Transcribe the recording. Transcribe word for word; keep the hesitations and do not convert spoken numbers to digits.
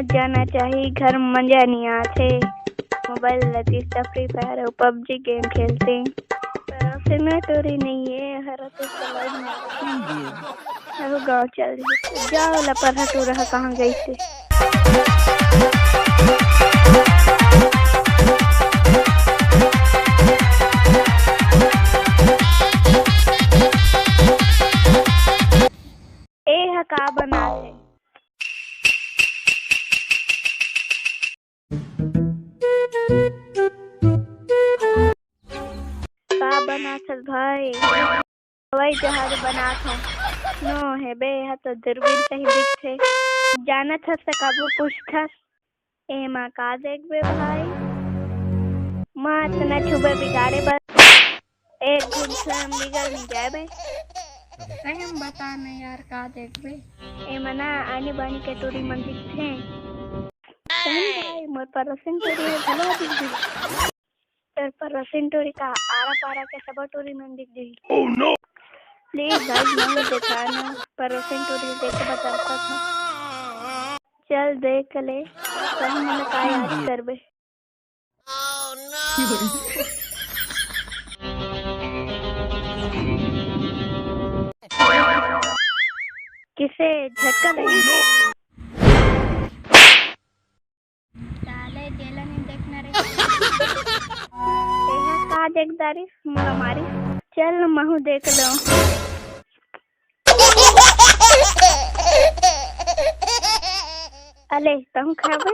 जाना चाही, घर में मजा नहीं आथे। मोबाइल लेतिस त Free Fire अउ PUBG game खेलते। परोसे में टोरी नहीं है, हरा तो चला ही नहीं। अहो गाँव चल रही। जाओ ला परहा टोरा ह कहाँ गई से। ए ह का बनाथे? का बनाथस भाई? हवाई जहाज बनात हूँ। नो हे बे, यह तो दूरबीन सही दिखथे। जानत हस त काबर पूछथस? एमा का देखबे भाई? माँ अतना छुबे बिगाड़े बर एक घुन स्वयं बिगड़ नहीं जाए बे। सही में बता न यार, का देखबे? एमा ना आनी बानी के टूरी मन दिखथे। सही भाई, मोर परोसिन टूरी ह घलो दिख दिस। तोर परोसिन टूरी का आरा पारा के सबो टूरी मन दिख दिस। Oh no! Please भाई, नहीं देखा ना, परोसिन टूरी देख बता सकत हूँ। चल देख ले, तब मन का याद करबे। किसे झटका लगे? साले जेला नहीं देखना रे। एहा का देख डारिस, मोला मारिस। चल महू देख लो। अले, तहूँ खाबे?